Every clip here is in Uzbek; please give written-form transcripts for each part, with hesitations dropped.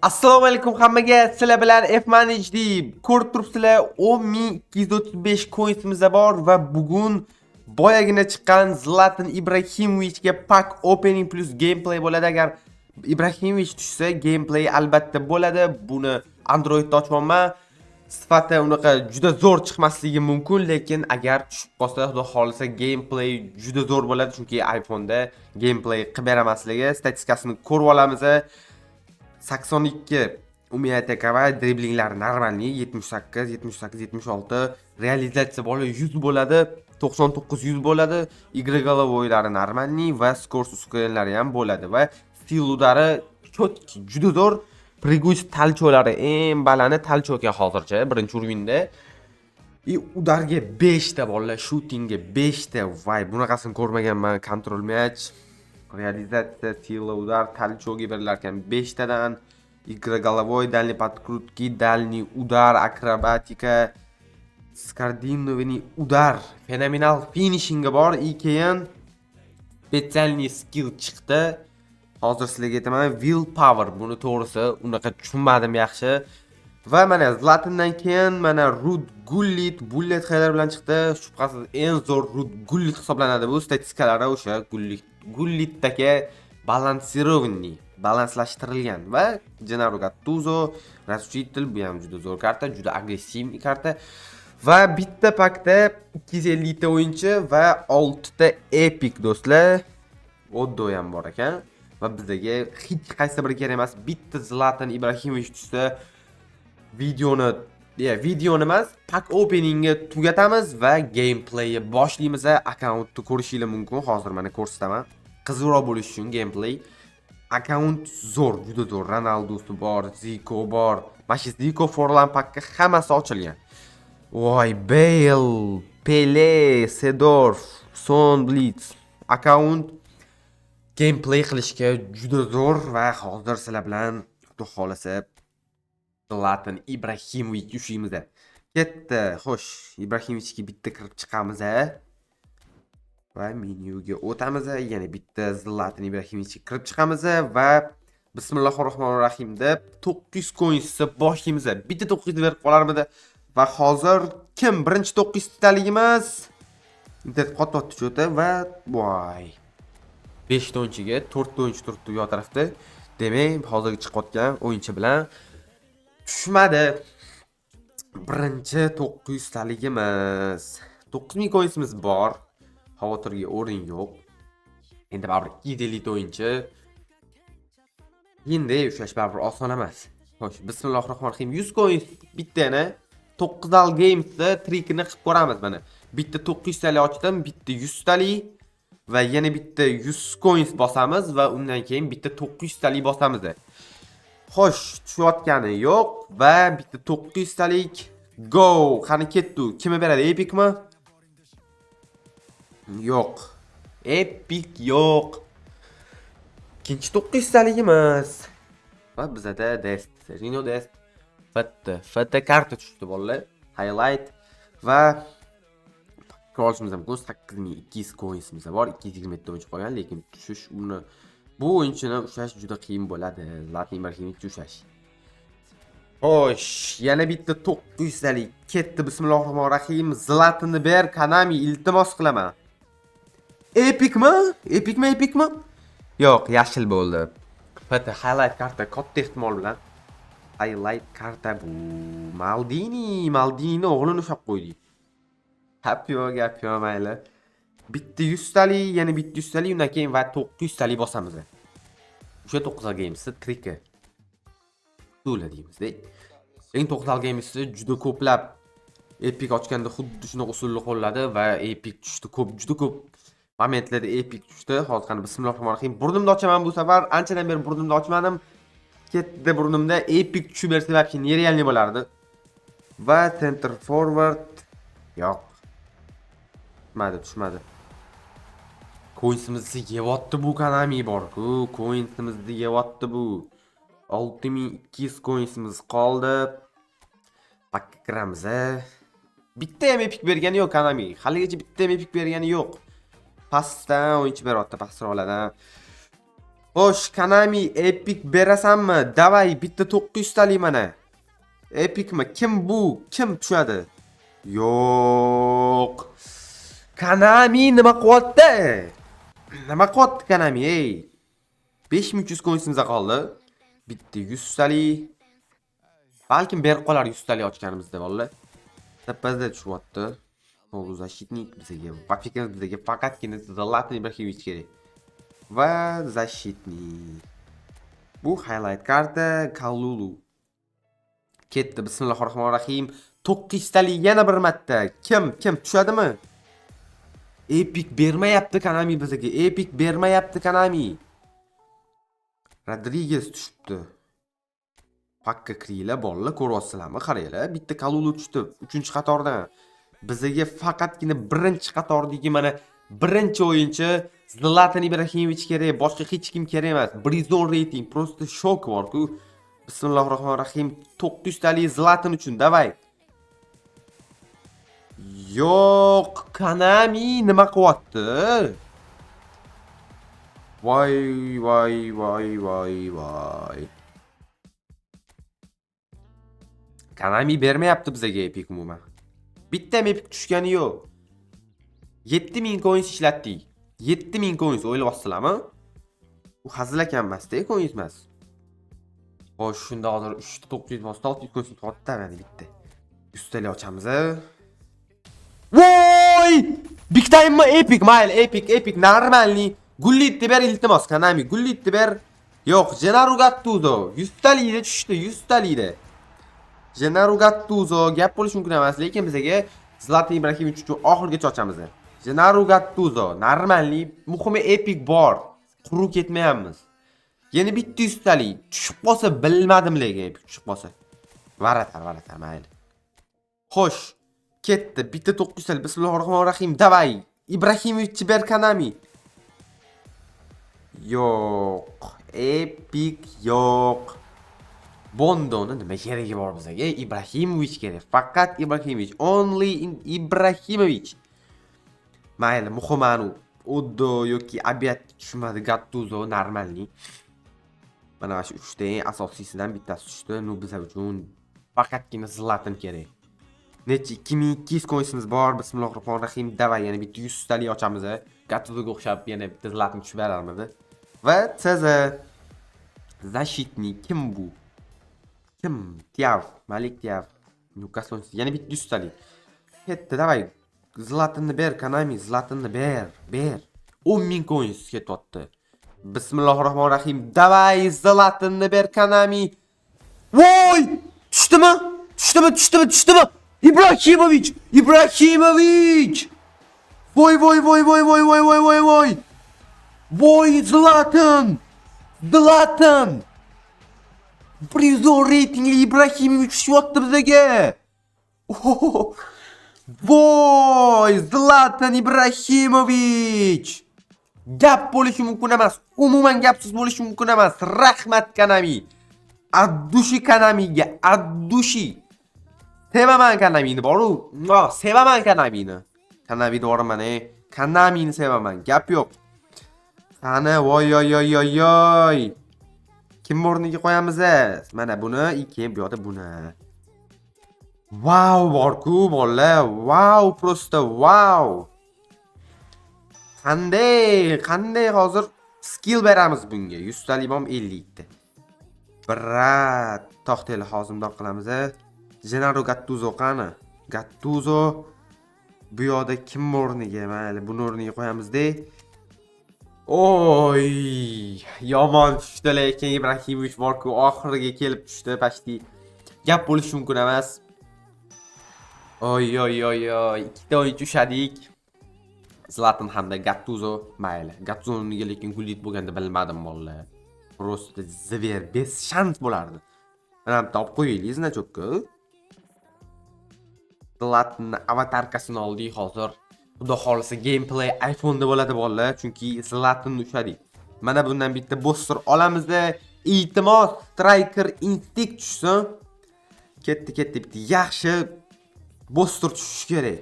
Assalomu alaykum hammaga. Sizlar bilan F-Man HD. Ko'rib turibsizlar, 10,235 coinsimiz bor va bugun boyagina chiqqan Zlatan Ibrahimovichga pack opening plus gameplay bo'ladi. Agar Ibrahimovich tushsa, gameplay albatta bo'ladi. Buni Androidda ochyapman. Sifati unaqa juda zo'r chiqmasligi mumkin, lekin agar tushib qolsa, Xudo xohlasa, gameplay juda zo'r bo'ladi, chunki iPhone'da gameplay qilib beramasligi. Statistikasini ko'rib olamiz. 82 умеет атаковать, driblinglari нормальный, 78, 78, 76, realizatsiya bola 100 bo'ladi, 99 100 bo'ladi, игра головой lari нормальный va скорость ускорения lari ham bo'ladi va сила удара четкий, juda zo'r, прыгучий, толчок lari eng balani толчок ekan hozircha birinchi уровень da. И удар ga 5 ta bolalar, shootingga 5 ta. Voy, bunaqasini ko'rmaganman. Контроль мяч, реализация, сила удар, толчок ga berilar ekan 5 tadan, игра головой, дальний подкрутки, дальний удар, акробатика, скоординированный удар, феноменал finishing'i bor и keyin специальный skill chiqdi. Hozir sizlarga aytaman, will power. Buni to'g'risi unaqa tushunmadim yaxshi. Va mana Zlatandan keyin mana Rud Gullit bullet header bilan chiqdi. Shubhasiz eng zo'r Rud Gullit hisoblanadi bu. Statistikalari o'sha Gullit Gullitdagi балансированный, balanslashtirilgan va Gennaro Gattuso, Разрушитель, bu ham juda zo'r karta, juda агрессивный karta. Va bitta pakda 250 ta o'yinchi va 6 ta epic, do'stlar. Oddo ham bor ekan va bizga hech qaysi biri kerak emas. Bitta Zlatan Ibrahimovich tushsa, videoni ya, videoni emas, pack openingni tugatamiz va gameplayni boshlaymiz. Akkauntni ko'rishinglar mumkin. Hozir mana ko'rsataman. Qiziqroq bo'lishi uchun gameplay. Akkaunt zo'r, juda zo'r. Ronaldosi bor, Ziko bor. Mana shu Ziko, Forlan pakka hammasi ochilgan. Voy, Bale, Pele, Sedorf, Son, Blitz. Akkaunt gameplay qilishga juda zo'r va hozir sizlar bilan, Xudo xohlasa, Zlatan Ibrahimovich ushlaymiz. Ketdi. Xo'sh, Ibrahimovichga bitta kirib chiqamiz va menyuga o'tamiz. Yana bitta Zlatan Ibrahimovichga kirib chiqamiz va bismillahir rohmanir rohim deb 900 coinsni boshlaymiz. Bitta 900 berib qolarmidi? Va hozir kim birinchi 900 taligimiz? Internet qotyapti что-то va voy. 5 ta o'yinchiga 4 ta o'yinchi turibdi u yoq tarafda. Demak, hozirgi chiqayotgan o'yinchi bilan tushmadi. Birinchi 900 taligimiz. 9000 coinsimiz bor. Xavotirga o'rin yo'q. Endi baribir 250 ta o'yinchi. Endi ushlash baribir oson emas. Xo'sh, bismillahir rohmanir rohim. 100 coins bitta yana 9 dal gamesda trikini qilib ko'ramiz mana. Bitta 900 talik ochdim, bitta 100 talik va yana bitta 100 coins bosamiz va undan keyin bitta 900 talik bosamiz. Xo'sh, tushayotgani yo'q va bitta 900 talik, go. Qani, ketdi. Kimga beradi? Epicmi? Yo'q. Epic yo'q. Ikkinchi 900 taligimiz. Va bizada Dest, Sergino Dest. FT, FT karta tushdi, bolalar. Highlight va olishimiz mumkin. 8200 coinsimiz bor. 227 o'yinchi qolgan, lekin tushish uni, bu o'yinchini ushlash juda qiyin bo'ladi. Zlatan Ibrahimovich ushlash. Xo'sh, yana bitta 900 talik ketdi. Bismillahir rohmanir rohim. Zlatanni ber, Konami, iltimos qilaman. Epicmi? Epicmi, epicmi? Yo'q, yashil bo'ldi. FT highlight karta katta ehtimol bilan. Highlight karta bu. Maldini, Maldini o'g'lini ushlab qo'ydik. Gap yo'q, gap yo'q, mayli. Bitta 100 talik, yana bitta 100 talik, undan keyin va 900 talik bosamiz. O'sha 9 games'i triki. To'la deymizda. Lekin 9 games'i juda ko'plab epic ochganda xuddi shunaqa usulni qo'lladi va epic tushdi ko'p, juda ko'p momentlarda epic tushdi. Hozir qani, bismillahir rohmanir rohim. Burnimda ochaman bu safar. Anchadan beri burnimda ochmadim. Ketdi burnimda epic tushib bersa, вообще нереальный bo'lardi. Va center forward yo'q. Tushmadi, tushmadi. Coinsimizni yeyapti bu Konami bor-ku. Coinsimizni yeyapti bu. 6200 coinsimiz qoldi. Pakka kiramiz. Bitta ham epic bergani yo'q Konami. Haligacha bitta ham epic bergani yo'q. Pastdan o'yinchi beryapti, pastroqlardan. Xo'sh, Konami, epic berasanmi? Давай, bitta 900 talik mana. Epicmi? Kim bu? Kim tushadi? Yo'q. Konami nima qilyapti? Nima qilyapti Konami, ey? 5300 coinsimiz qoldi. Bitta 100 talik. Balkim berib qolar 100 talik ochganimizda, bolalar. Tepasida tushyapti. Полузащитник bizga вообще, bizga faqatgina Zlatan Ibrahimovic kerak. Va защитник. Bu highlight karta Kalulu. Ketdi. Bismillahirrohmanirrohim. 900 talik yana bir marta. Kim? Kim tushadimi? Epic bermayapti Konami bizga. Epic bermayapti Konami. Rodriguez tushibdi. Pakka krila, bolalar, ko'ryapsizlarmi? Qaranglar, bitta Kalulu tushdi 3-qatordan. Bizga faqatgina birinchi qatordagi mana birinchi o'yinchi Zlatan Ibrahimovic kerak, boshqa hech kim kerak emas. 110 reyting, просто shok bor-ku. Bismillahirrohmanirrohim. 900 talik Zlatan uchun, давай. Yo'q, Konami nima qilyapti? Voy, voy, voy, voy, voy. Konami bermayapti bizga epic umuman. Bitta ham epic tushgani yo'q. 7000 coins ishlatdik. 7000 coins, o'ylayapsizlarmi? U hazil ekan emas-da, coins emas. Xo'sh, shunda hozir 3 ta 900 bosdi, 600 coins sotdi mana bitta. 100 talik ochamiz. Voy! Big time epic, mayli, epic, epic, нормальный. Gullitni ber, iltimos, Konami, Gullitni ber. Yo'q, Gennaro Gattuso 100 talikda tushdi, 100 talikda. Gennaro Gattuso, gap bo'lishi mumkin emas, lekin bizga Zlatan Ibrahimovic uchun oxirigacha ochamiz. Gennaro Gattuso, нормальный, muhimi epic bor. Quruq ketmayapmiz. Yana bitta 100 talik tushib qolsa bilmadim, lekin epic tushib qolsa. Вратарь, вратарь, mayli. Xo'sh, ketdi. Bitta 900 talik. Bismillahirrohmanirrohim. Давай. Ibrahimovich ber, Konami. Yo'q. Epic yo'q. Bondoni nima keragi bor bizga? Ibrahimovic kerak. Faqat Ibrahimovic. Only in Ibrahimovic. Mayli, muhimi anu Oddo yoki Abiat tushmadi, Gattuso нормальный. Mana shu uchta eng asosiysidan bittasi tushdi. Ну, bizlar uchun faqatgina Zlatan kerak. Necha, 2200 coinsimiz bor. Bismillahirrohmanirrohim. Давай, yana bitta 100 talik ochamiz. Gattusoga o'xshab yana bitta Zlatan tushib berarmidi? Va CZ защитник, kim bu? Kim? Tiav, Malik Tiav. Newcastle yana bitta 100 talik. Ketdi, давай. Zlatanni ber, Konami, Zlatanni ber, ber. 10 ming coins ketyapti. Bismillahirrohmanirrohim. Давай, Zlatanni ber, Konami. Voy! Tushdimi? Tushdimi? Tushdimi? Tushdimi? Ibrahimovic! Ibrahimovic! Voy, voy, voy, voy, voy, voy, voy, voy, voy! Voy, Zlatan! Zlatan! 110 reytingli Ibrahimovic tushyapti bizga. Oh! Voy, Zlatan Ibrahimovic! Gap bo'lishi mumkin emas. Umuman gapsiz bo'lishi mumkin emas. Rahmat, Konami. От души Konamiga, от души. Sevaman Konamini boru. No, sevaman Konamini. Konami boraman, ey. Konamini sevaman. Gap yo'q. Qani, voy voy voy voy voy. Kim o'rniga qo'yamiz? Mana buni, keyin bu yoqda buni. Vau, bor-ku, bolalar. Vau, просто vau. Qanday, qanday hozir skill beramiz bunga? 100 talik bom, 52 ta. Брат, to'xtanglar, hozir bundoq qilamiz. Gennaro Gattuso qani? Gattuso bu yoqda kim o'rniga? Mayli, buni o'rniga qo'yamiz-da. Oy, yomon tushdi, lekin Ibrahimovic bor-ku, oxiriga kelib tushdi почти. Gap bo'lishi mumkin emas. Oy oy oy oy, ikkita o'yinchi ushladik. Zlatan hamda Gattuso, mayli. Gattuzoniga lekin Gullit bo'lganda bilmadim, bolalar. Просто зверь, без шанс bo'lardi. Mana bitta olib qo'yaylik значок ka. Zlatanni аватарка sini oldik hozir. Xudo xohlasa, gameplay iPhone'da bo'ladi, bolalar, chunki Zlatanni ushladik. Mana bundan bitta booster olamizda. Iltimos, striker instinct tushsin. Ketdi, ketdi, bitta yaxshi booster tushishi kerak.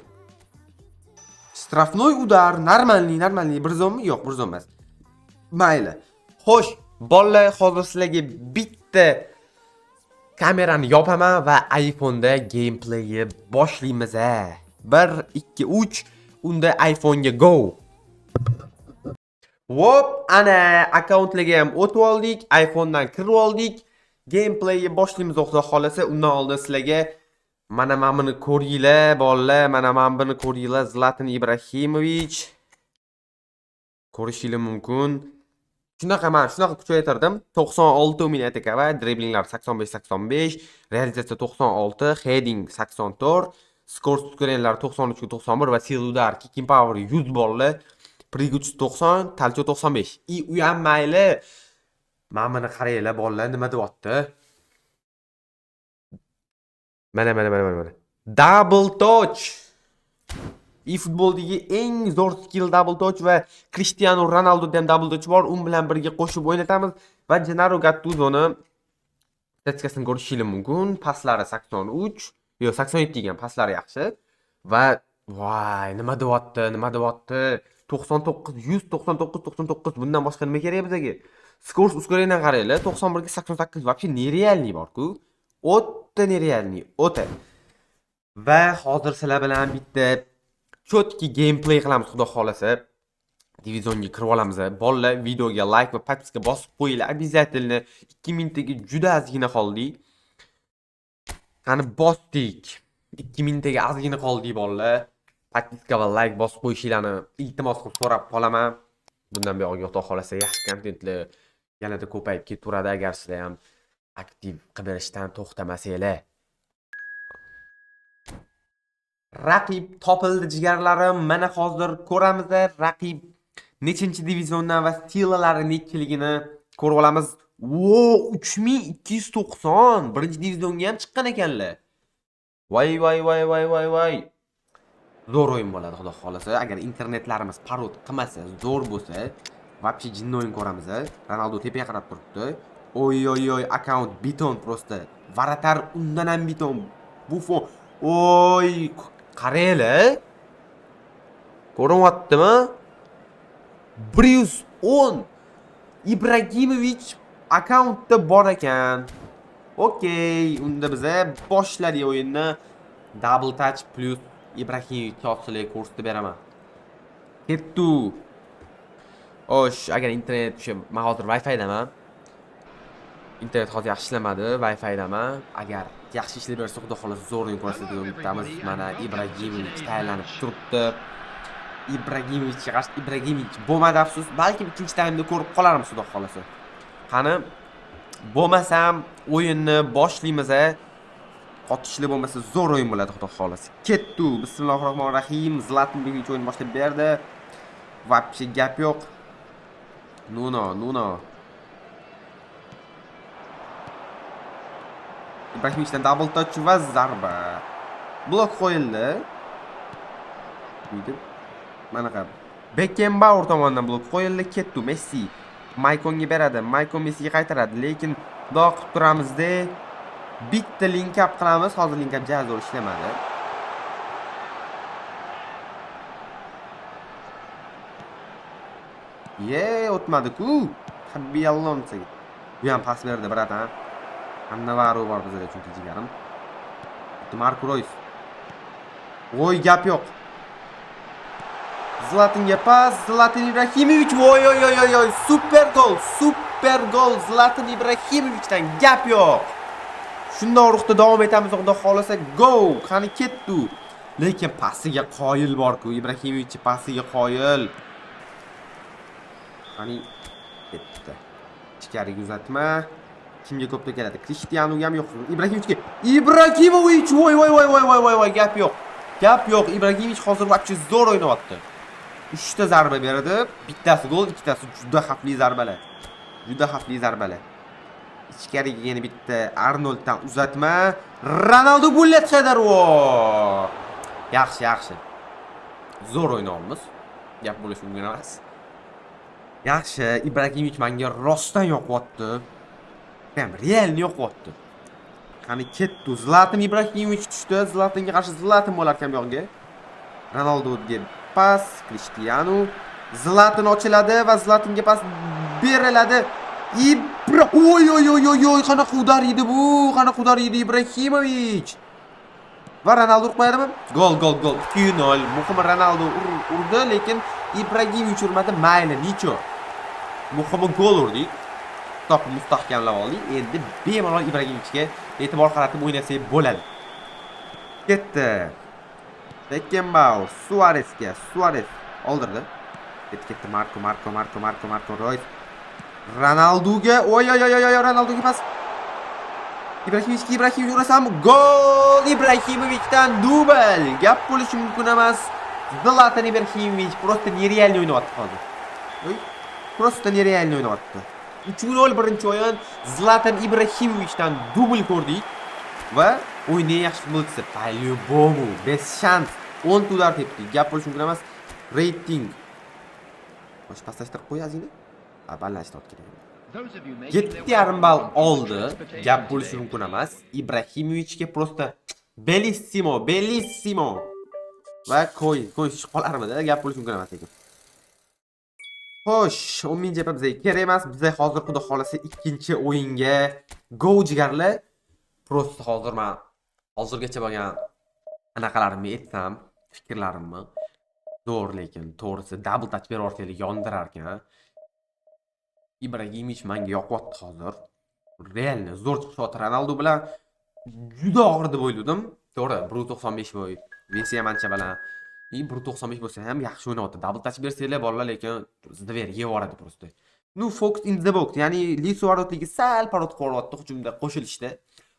Штрафной удар, нормальный, нормальный. Bir zommi? Yo'q, bir zom emas. Mayli. Xo'sh, Bolalar, hozir sizlarga bitta kamerani yopaman va iPhone'da gameplayni boshlaymiz. 1 2 3 unda iPhone'ga go. Hop, ana akkauntlarga ham o'tib oldik, iPhone'dan kirib oldik. Gameplayni boshlaymiz xudo xolasa. Undan oldin sizlarga mana buni ko'ringlar, bolalar, mana buni ko'ringlar, Zlatan Ibrahimovich. Ko'rishingiz mumkin. Shunaqa men shunaqa kuchaytirdim. 96 ming ATK va driblinglar 85-85, realizatsiya 96, heading 84, skor ускорениялар 93 91 va сила удар, kicking power 100 bolalar, прыгучий 90, толчок 95. И u ham mayli. Mana buni qaranglar bolalar, nima deyapti? Mana mana mana mana. Double touch. eFootballdagi eng zo'r skill double touch va Cristiano Ronaldoda ham double touch bor. U bilan birga qo'shib o'ynatamiz va Gennaro Gattusoni statistikasini ko'rishingiz mumkin. Paslari 83, yo'q 87 degan, paslari yaxshi. Va voy, nima deyapti, nima deyapti? 99, 199, 99, bundan boshqa nima kerak bizga? Скорость ускорения qaranglar, 91 ga 88 вообще нереальный bor-ku. O'ta нереальный, o'ta. Va hozir sizlar bilan bitta чёткий gameplay qilamiz, xudo xolasa. Divizionga kirib olamiz. Bolalar, videoga like va подписка bosib qo'yinglar обязательно. 2000 taga juda ozgina qoldik. Qani bosdik. 2000 taga ozgina qoldik bolalar. Подписка va like bosib qo'yishinglarni iltimos qilib so'rab qolaman. Bundan buyog'iga xudo xolasa yaxshi kontentlar yanada ko'payib ketaveradi agar sizlar ham aktiv qilib berishdan to'xtamasanglar. Raqib topildi jigarlarim. Mana hozir ko'ramiz raqib nechinchi diviziondan va silalari nechiligini ko'rib olamiz. Wo, 3290 birinchi divizionga ham chiqqan ekanlar. Voy voy voy voy voy voy. Zo'r o'yin bo'ladi xudo xolasa. Agar internetlarimiz parod qilmasa, zo'r bo'lsa, вообще jinni o'yin ko'ramiz. Ronaldo tepaga qarab turibdi. Oy oy oy, akkaunt beton просто. Вратарь undan ham beton. Buffon. Oy, qaranglar. Ko'rinyaptimi? 110 Ibragimovich akkauntda bor ekan. Okey, unda biza boshladik o'yinni. Double touch plus Ibrahimovich sizlarga ko'rsatib beraman. Ketdi. Xo'sh, agar internet o'sha men hozir Wi-Fi'daman. Internet hozir yaxshi ishlamadi, Wi-Fi'daman. Agar yaxshi ishlab bersa, xudo xolasa zo'r o'yin ko'rsatadi degan umiddamiz. Mana Ibragimovich tayyorlanib turibdi. Ibragimovichga qarshi Ibragimovich bo'lmadi afsus. Balkim ikkinchi taymda ko'rib qolarmiz xudo xolasa. Qani bo'lmasam o'yinni boshlaymiz. Qotishli bo'lmasa zo'r o'yin bo'ladi xudo xolasa. Ketdi. Bismillahirrohmanirrohim. Zlatan Ibrahimovich o'yin boshlab berdi. Вообще gap yo'q. Nuno, Nuno. Ibrahimovichdan double touch va zarba. Blok qo'yildi. Uydi. Manaqa Beckenbauer tomonidan blok qo'yildi, ketdi Messi. Maykonga beradi, Maykon Messiga qaytaradi, lekin xudo qilib turamizda bitta link up qilamiz. Hozir link up ja zo'r ishlamadi. Ye, o'tmadi-ku. Xabi Alonso. Bu ham pas berdi, bratan. Cannavaro bor bizda chunki jigarim. Marco Reus. Voy, gap yo'q. Zlatanga pas, Zlatan Ibrahimovich. Voy oy oy oy oy, super gol, super gol Zlatan Ibrahimovichdan, gap yo'q. Shundan ruhda davom etamiz xudo xolasa. Go! Qani ketdi. Lekin pasiga qoyil bor-ku, Ibrahimovich pasiga qoyil. Qani ketdi. Ichkariga uzatma. Kimga ko'p keladi? Cristianoga ham yo'q. Ibrahimovichga. Ibrahimovich! Voy voy voy voy voy voy voy, gap yo'q. Gap yo'q. Ibrahimovich hozir вообще zo'r o'ynayapti. 3 ta zarba berdi. Bittasi gol, ikkitasi juda xavfli zarbalar. Juda xavfli zarbalar. Ichkariga yana bitta Arnolddan uzatma. Ronaldo bullet header. Yaxshi, yaxshi. Zo'r o'ynayapmiz. Gap bo'lishi mumkin emas. Yaxshi, Ibrahimovich menga rostdan yoqyapti. Ham realni yoqyapti. Qani ketdi. Zlatan Ibrahimovich tushdi. Zlatanga qarshi Zlatan bo'lar ekan bu yoqga. Ronaldoga pas, Cristiano. Zlatan ochiladi va Zlatanga pas beriladi. Ibra, oy oy oy oy oy, qanaqa удар edi bu? Qanaqa удар edi Ibrahimovich? Va Ronaldo urib qo'yadimi? Gol, gol, gol. 2-0. Muhimi Ronaldo urdi, lekin Ibrahimovich urmadi. Mayli, ничего. Muhimi gol urdik. Hisobni mustahkamlab oldik. Endi bemalol Ibrahimovichga e'tibor qaratib o'ynasak bo'ladi. Ketdi. Beckenbauer Suaresga, Suares oldirdi. Ketdi Marco, Marco, Marco, Marco, Marco Reus. Ronaldoga, oy oy oy oy, Ronaldoga pas. Ibrahimovich, Ibrahimovich urasam, gol! Ibrahimovichdan dubl. Gap bo'lishi mumkin emas. Zlatan Ibrahimovich просто нереально o'ynayapti hozir. Oy, просто нереально o'ynayapti. 3-0 birinchi o'yin Zlatan Ibrahimovichdan dubl ko'rdik va o'yinning yaxshi futbolchisi по-любому, без шанс. 10 удар tepdik. Gap bo'lishi mumkin emas. Reyting. Bosh pastlashtirib qo'y ozgina. Ha, balandlashtirib kerak. 7,5 ball oldi. Gap bo'lishi mumkin emas. Ibrahimovichga просто bellissimo, bellissimo. Va ko'y, ko'y qolarmidi? Gap bo'lishi mumkin emas lekin. Xo'sh, 10 000 JP bizga kerak emas. Bizga hozir xudo xolasa ikkinchi o'yinga go jigarlar. Просто hozir men hozirgacha bo'lgan anaqalarimni aytsam, fikrlarimni zo'r, lekin to'g'risi double touch berib yuborsanglar yondirar ekan. Ibrahimovich menga yoqyapti hozir. Реально zo'r chiqishyapti. Ronaldo bilan juda og'ir deb o'yladim. To'g'ri, 1.95 bo'y. Вес i ham ancha baland. И 1.95 bo'lsa ham yaxshi o'ynayapti. Double touch bersanglar bolalar lekin zver yeb yuboradi просто. Ну, fox in the box, ya'ni лисий ворот ligi sal parod qilyapti hujumda qo'shilishda.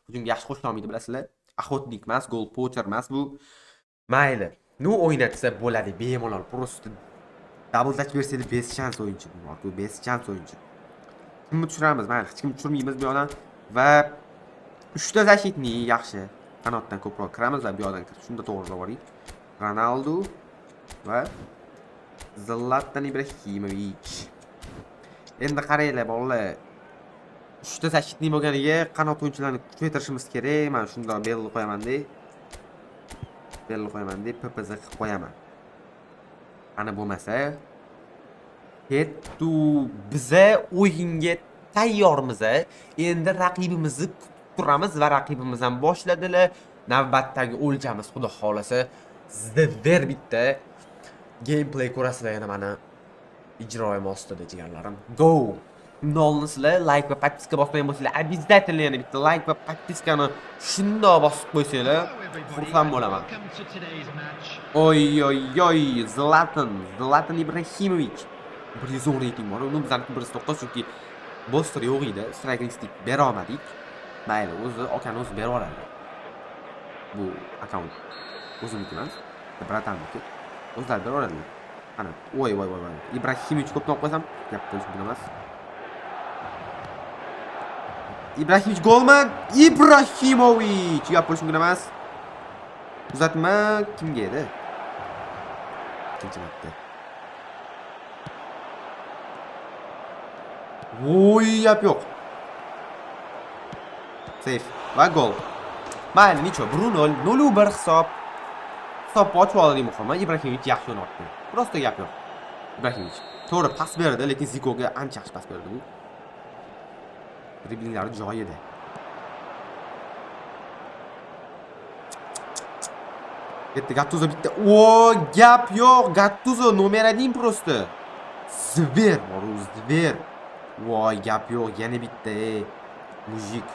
Hujumga yaxshi qo'shila olmaydi, bilasizlar. Охотник emas, gol poacher emas bu. Mayli. Ну, o'ynatsa bo'ladi bemalol. Просто double touch bersanglar без шанс o'yinchi bu. Bu без шанс o'yinchi. Kimni tushiramiz? Mayli, hech kimni tushirmaymiz bu yoqdan va 3 ta защитник yaxshi. Qanotdan ko'proq kiramiz va bu yoqdan kirib shunda to'g'rilab yuboring. Ronaldo va Zlatan Ibrahimovich. Endi qaranglar bolalar. 3 ta защитник bo'lganiga qanot o'yinchilarni kuchaytirishimiz kerak. Men shundoq Bellni qo'yaman-da. Bellni qo'yaman-da, PPZ qilib qo'yaman. Ana bo'lmasa ketdu, biza o'yinga tayyormiz. Endi raqibimizni kutib turamiz va raqibimiz ham boshladilar. Navbatdagi o'ljamiz xudo xolasa Zver bitta gameplay ko'rasizlar yana mana ijroim ostida jigarlarim. Go! Nolni sizlar like va подписка bosmagan bo'lsanglar, обязательно yana bitta like va подписка ni shundoq bosib qo'ysanglar, xursand bo'laman. Oy oy oy, Zlatan, Zlatan Ibrahimovich. 110 reyting bor. Uni bizaniki 109, chunki booster yo'q edi. Striking stick bera olmadik. Mayli, o'zi akani o'zi berib yuboradi. Bu akkaunt o'zimniki emas, братан niki. O'zlari berib yuboradilar. Ana, voy voy voy voy. Ibrahimovich ko'p olib qo'ysam, gap bo'lishi mumkin emas. Ibrahimovich golmi? Ibrahimovich gap bo'lishi mumkin emas. Uzatma kimga edi? Ikkinchi marta. Voy, gap yo'q. Save va gol. Mayli, ничего, 1-0, 0-1 hisob. Hisob ochib oldik muhimi. Ibrahimovich yaxshi o'ynayapti. Просто gap yo'q. Ibrahimovich to'g'ri pas berdi, lekin Zikoga ancha yaxshi pas berdi bu. Driblinglari joyida. Ketdi Gattuso bitta. O, gap yo'q. Gattuso номер 1 просто. Зверь, bor, зверь. Voy, gap yo'q, yana bitta, ey. Мужик.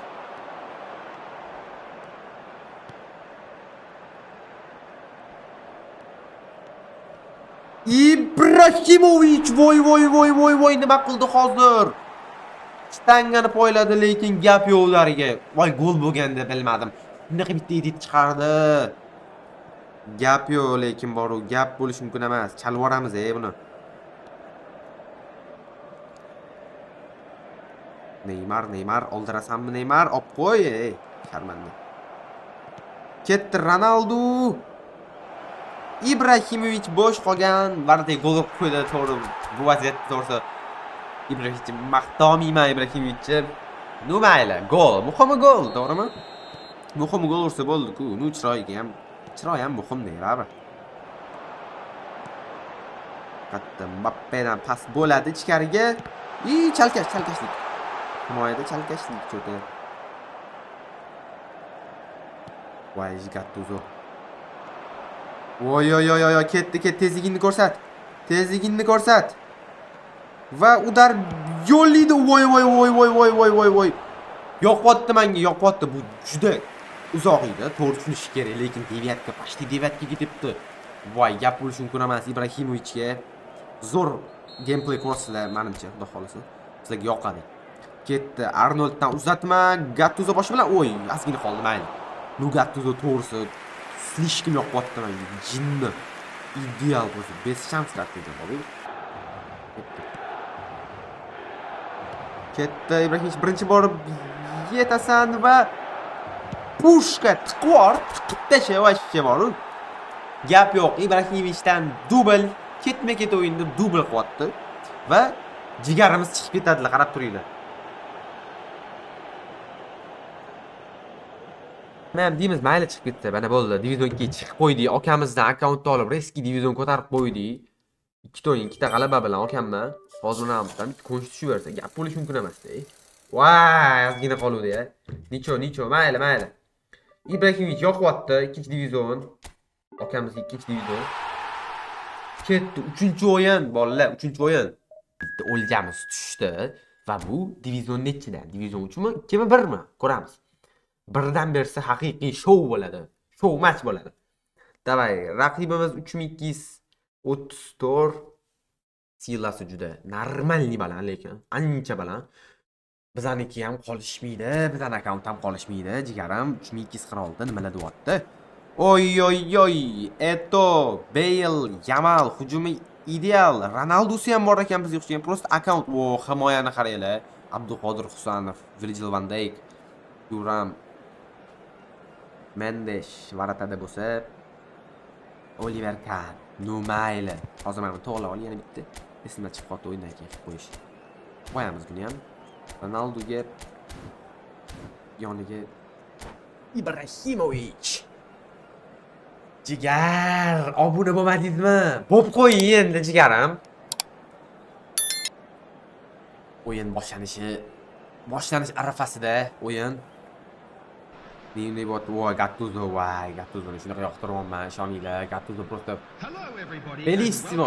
Ibrahimovich, voy voy voy voy voy, nima qildi hozir? Shtangani poyladi, lekin gap yo'q ularga. Voy, gol bo'lganda bilmadim. Bunaqa bitta edit chiqardi. Gap yo'q, lekin boru gap bo'lishi mumkin emas. Chalib yuboramiz, ey buni. Neymar, Neymar, oldirasanmi Neymar? Olib qo'y, ey, sharmanda. Ketdi Ronaldu. Ibrahimovich bo'sh qolgan. Vardy gol urib qo'ydi, to'g'ri. Bu vaziyatda to'g'risi Ibrahimovich maqtolmayman Ibrahimovichni. Ну mayli, gol. Muhimi gol, to'g'rimi? Muhimi gol ursa bo'ldi-ku. Ну chiroyiga ham, chiroyi ham muhim deydi baribir. Katta Mbappedan pas bo'ladi ichkariga. I chalkash, chalkashlik. Himoyada chalkashlik cho'ti. Voy, Gattuso. Voy, oy, oy, oy, ketdi, ketdi, tezligingni ko'rsat. Tezligingni ko'rsat. Va udar yo'llaydi. Voy, voy, voy, voy, voy, voy, voy, voy. Yoqyapti menga, yoqyapti. Bu juda uzoq edi. To'g'ri tushunish kerak, lekin devyatga, почти devyatga ketibdi. Voy, gap bo'lishi mumkin emas Ibrahimovichga. Zo'r gameplay ko'rasizlar menimcha, xudo xolasa. Sizlarga yoqadi. Ketdi. Arnolddan uzatma, Gattuso boshi bilan, oy, ozgina qoldi, mayli. Nu Gattuso to'g'risi слишком yoqyapti menga. Jinni. Ideal bo'lsa, без шанс kartaga bor. Ketdi. Ketdi Ibrahimovich birinchi borib yetasan va pushka tiqvor, tiqib tasha вообще boru. Gap yo'q, Ibrahimovichdan dubl, ketma-ket o'yinda dubl qilyapti va jigarimiz chiqib ketadilar, qarab turinglar. Nima ham deymiz, mayli chiqib ketdi. Mana bo'ldi. Divizion 2 ga chiqib qo'ydik. Akamizdan akkauntni olib, резкий divizion ko'tarib qo'ydik. Ikkita o'yin, ikkita g'alaba bilan akamdan. Hozir uni ham bitta konch tushib bersa, gap bo'lishi mumkin emas-da. Voy, ozgina qoluvdi-ya. Ничё, ничё, mayli, mayli. Ibrahimovich yoqyapti, ikkinchi divizion. Akamizga ikkinchi divizion. Ketdi, 3-o'yin, bolalar, 3-o'yin. Bitta o'ljamiz tushdi va bu divizion nechidan? Divizion 3mi, 2mi, 1mi? Ko'ramiz. Birdan bersa haqiqiy shou bo'ladi. Shou match bo'ladi. Давай, raqibimiz 3234. Сила si juda нормальный baland, lekin ancha baland. Bizaniki ham qolishmaydi, bizani akkaunt ham qolishmaydi, jigarim 3246 nimalar deyapti? Oy oy oy, Eto, Bale, Yamal hujumi ideal. Ronaldosi ham bor ekan bizga o'xshagan. Просто akkaunt, o, himoyani qaranglar. Abduqodir Husanov, Virgil van Dijk, Turam, Mendes ворота da bo'lsa, Oliver Kahn. Nu mayli. Hozir mana buni to'g'rilab ol, yana bitta esimdan chiqib qoldi o'yindan keyin qilib qo'yish. Qo'yamiz buni ham. Ronaldoga yoniga Ibrahimovich. Jigar, obuna bo'lmadingizmi? Bo'p qo'ying endi jigarim. O'yin boshlanish arafasida o'yin. Ne bo'lyapti? Voy, Gattuso, voy, Gattuzoni shunaqa yoqtiryapman, ishoninglar. Gattuso просто bellissimo.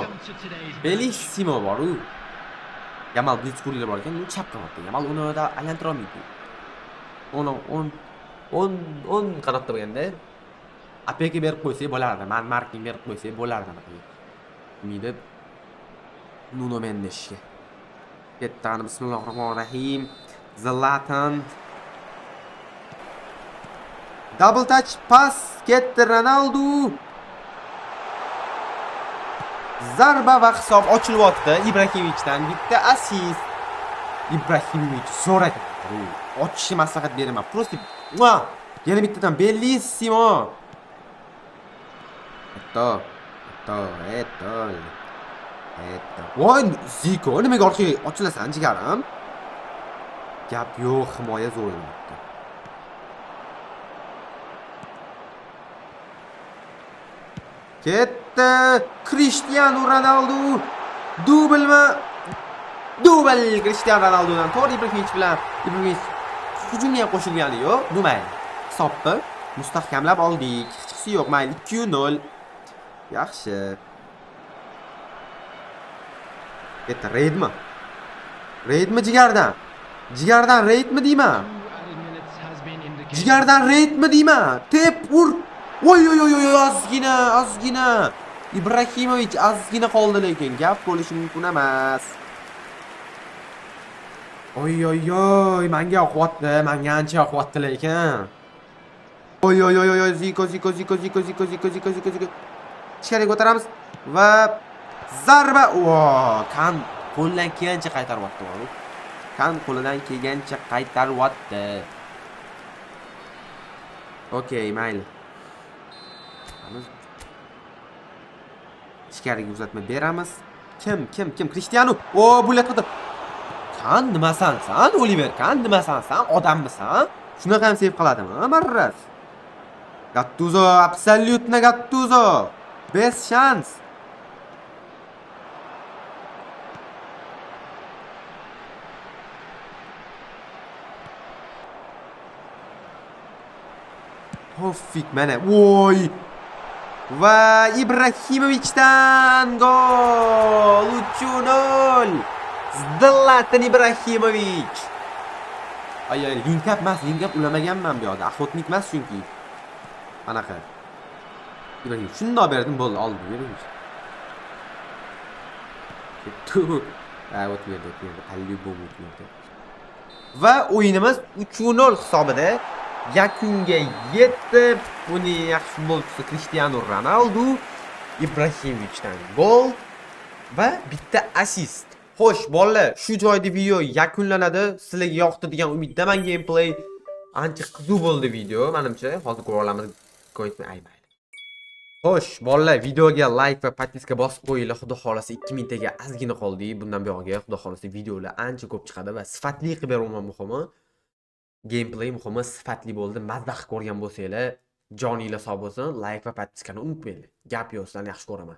Bellissimo bor-u. Yamal blitz bor ekan, uni chap qanotda. Yamal uni da aylantira olmaydi. 10 10 10 10 qanotda bo'lganda опека berib qo'ysak bo'lardi. Man marking berib qo'ysak bo'lardi anaqa. Umidi Nuno Mendesga. Ketdi, bismillahirrohmanirrohim. Zlatan. Double touch pas ketdi Ronaldo. Zarba va hisob ochilyapti Ibrahimovichdan bitta assist. Ibrahimovich zo'r ekan. Ochishni maslahat beraman. Просто yana bittadan bellissimo. Eto. Eto, Eto. Eto. Voy, Ziko, nimaga orqaga ochilasan, jigarim? Gap yo'q, himoya zo'r o'ynayapti. Ketdi Cristiano Ronaldo. Dublmi? Dubl Cristiano Ronaldodan. To'g'ri Ibrahimovich bilan Ibrahimovich hujumga ham qo'shilgani yo'q. Nu mayli. Hisobni mustahkamlab oldik. Hechqisi yo'q, mayli 2-0. Yaxshi. Ketdi, reydmi? Reydmi jigardan? Jigardan reydmi deyman? Jigardan reydmi deyman? Tep ur. Oy oy oy oy, ozgina, ozgina. Ibrahimovich ozgina qoldi lekin gap bo'lishi mumkin emas. Oy oy oy, menga yoqyapti, menga ancha yoqyapti lekin. Oy oy oy oy, Ziko, Ziko, Ziko, Ziko, Ziko, Ziko, Ziko, Ziko, Ziko. Ichkariga o'taramiz va zarba. Vo, Kan qo'ldan kelgancha qaytaryapti. Kan qo'lidan kelgancha qaytaryapti. Okey, mayli. Ichkariga uzatma beramiz. Kim, kim, kim? Cristiano. O, bulat qildi. Kan nimasan san? Oliver Kan nimasan san? Odammisan? Shunaqa ham save qiladimi? Marras. Gattuso, абсолютно Gattuso. Без шанс. Пофиг, mana. Voy! Va Ibrahimovichdan gol! 3-0. Zlatan Ibrahimovich. Ay, ay, link up emas, link up ulamaganman bu yoqda. Охотник emas chunki. Anaqa. Ibrahim shundoq berdim, bo'ldi, oldi. Ibrahimovic. Ketdi. Ha, o'tib berdi, o'tib berdi. По-любому o'tib berdi. Va o'yinimiz 3-0 hisobida yakunga yetdi. Buni yaxshi futbolchisi Cristiano Ronaldo, Ibrahimovichdan gol va bitta assist. Xo'sh, bolalar, shu joyda video yakunlanadi. Sizlarga yoqdi degan umiddaman gameplay. Ancha qiziq bo'ldi video, menimcha. Hozir ko'ra olamiz. Ay, mayli. Xo'sh, bolalar, videoga like va подписка bosib qo'yinglar. Xudo xolasa 2000 taga ozgina qoldik. Bundan buyog'iga Xudo xolasa videolar ancha ko'p chiqadi va sifatli qilib beraman muhimi. Gameplay muhimi sifatli bo'ldi. Mazza qilib ko'rgan bo'lsanglar, joninglar sog' bo'lsin. Like va подписка ni unutmanglar. Gap yo'q, sizlarni yaxshi ko'raman.